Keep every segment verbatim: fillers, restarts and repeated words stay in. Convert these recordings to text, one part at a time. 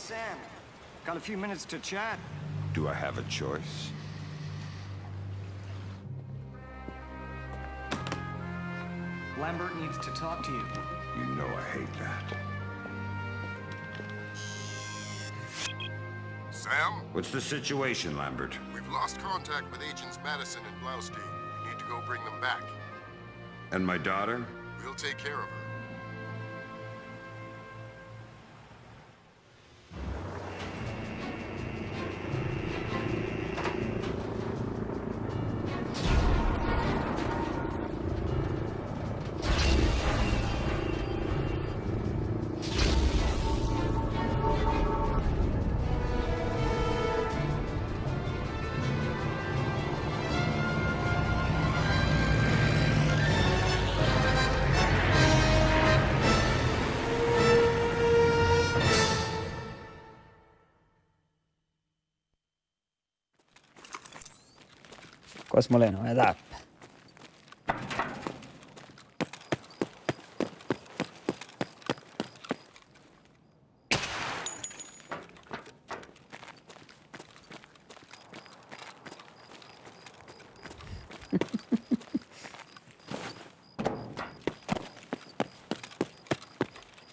Sam, got a few minutes to chat? Do I have a choice? Lambert needs to talk to you. You know I hate that. Sam? What's the situation, Lambert? We've lost contact with Agents Madison and Blaustein. We need to go bring them back. And my daughter? We'll take care of her. Gos mun lean? Ja dáppe.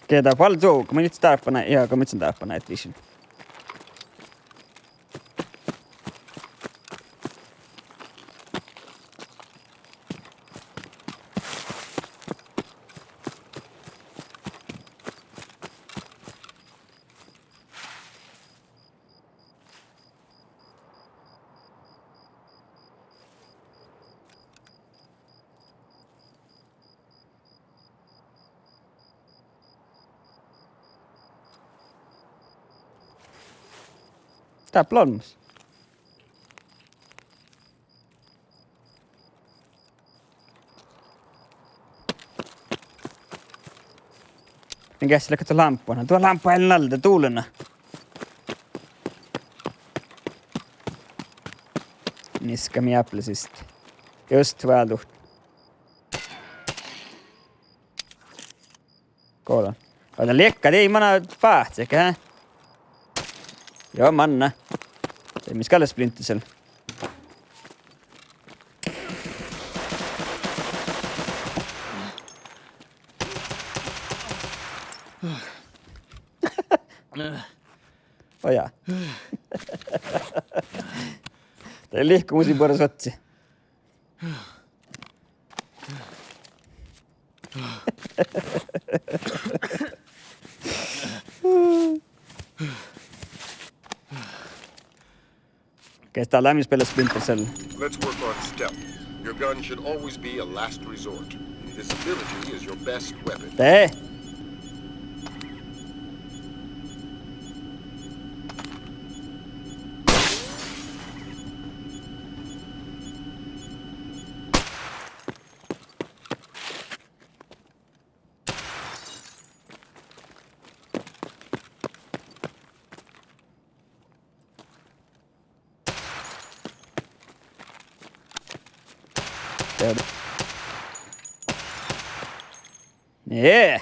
Ge dat fal zo, go mun ii dárbbaš, ja go mun ii dárbbaš night vision. Dáppe lea olmmoš. Mii geasset leat duon lámppu, duo lámppu ealli nalde dulena. Niska mii ápple siste. Just váldit. Goda. Oda liekka, dii mana fáhcet, eh? Jo, manne. De mis gal splinter cell. Oja. De lihkumus lei buorre sotti. Geas dal lea mii spellat Splinter Cell? Let's work on stealth. Your gun should always be a last resort. Invisibility is your best weapon. De. Nie.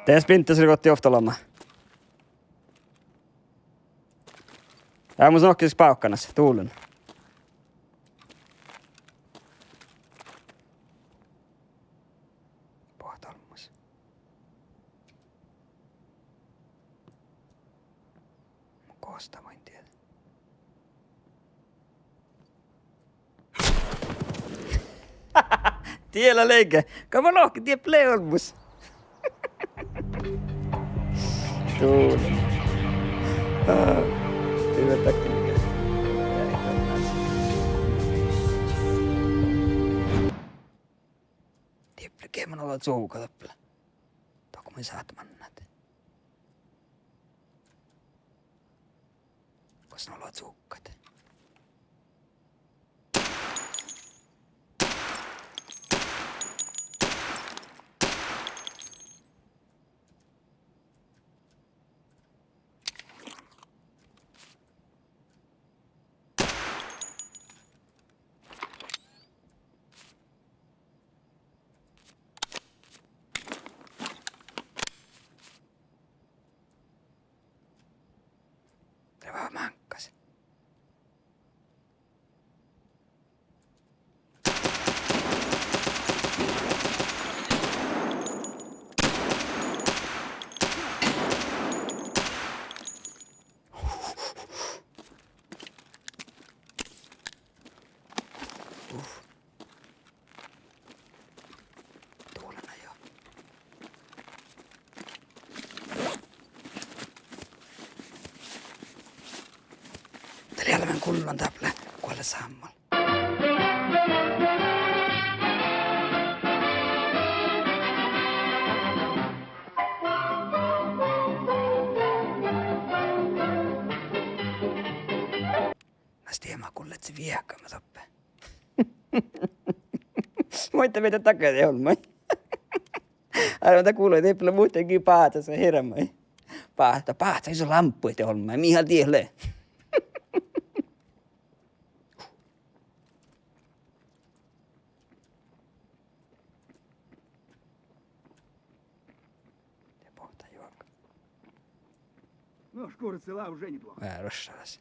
De Splinter Cell gohčoduvvá ovtta ollu. Ja mun son oktii bávkkanas, duollen. Bohte olmmoš. Mun gos dat main dieđe. Diela lege. Go mun lohken, dieppe lea olmmoš. Dul. Ah, dieppe lea. Dieppe lea, mun olo čuovga doppe. Dohko mun sáhtán mannat. Gos nu olo čuovggat? Dieppe lea máŋggas. Uf. Dul lea jo. Dat lea leamaš gullan, dat lea guola sámmal. Na, stii, ma gullen viehkamin doppe. Muitte, mii de dakkár olmmái. Ármen dat gullo, dieppe lea muhtumin báhcas hirbmat. Báhcas, báhcas, ii leat lámppuid olmmái, mii han dieid lea. Ja bohta juoga. Ну, шкура цела, уже неплохо. Vea roššaras.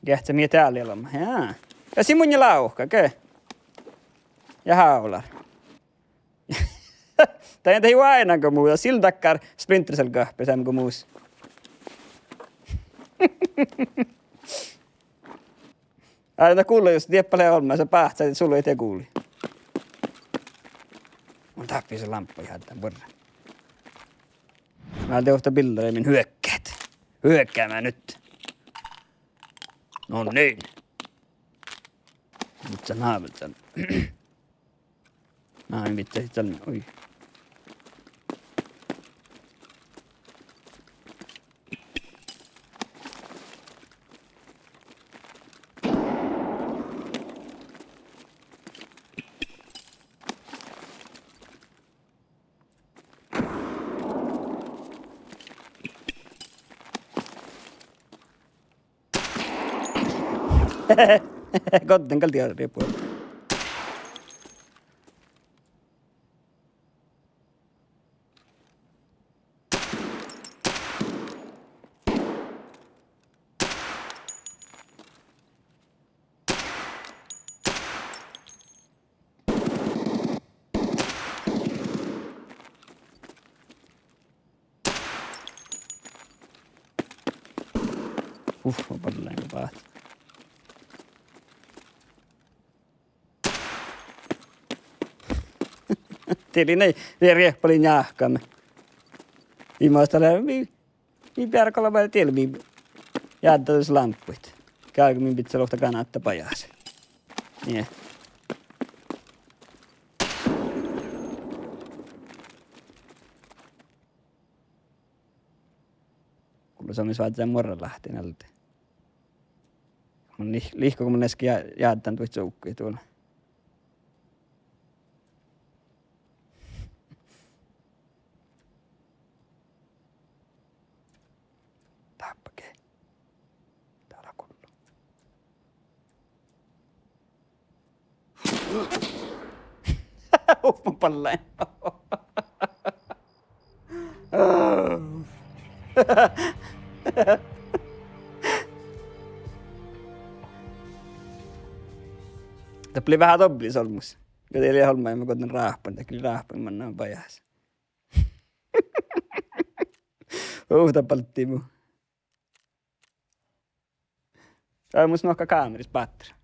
Geahča mii dál olemme. Jaa. Ja sii mun lávka, ge. Ja hávllar. Dat ii leat juo ain go mus, ja sil dakkár Splinter Cell gahpes go mus. Ármen dat gullo, jus dieppe lea olmmái, sa báhcásit, sul lea de guli. Mun dáppe lámppuid, jádden buorre. Mun de ovtta billai min huekket. Huekkeama nu. No niin. Mii nabehtán. Ai, mii de dan, oi. Godden gal diarré på. Uf, ma ballen go báhcá. Diet lei nai, de riehpalii njáhkámin. Viimmáš dat lea, mii, mii beare galgá diet lei, mii jáddet lámppuid. Geargga min bidjat lea ovtta granátta bajás. Nie. Gullo somás vázzán muorraláhtten alde. Mun lih-, lihkku go mun easka ja-, jáddán duohta čuovgga dula. Dáppe ge. Dál gullo. Uf, mun ballen. Dat lei veahá dobblis olmmoš. Ja dat lei olmmái, ma goddin ráhppan, dat lei ráhppan, man bajás. Uf, dat balddii mu. Ai, mus nuohká kámeris báttera.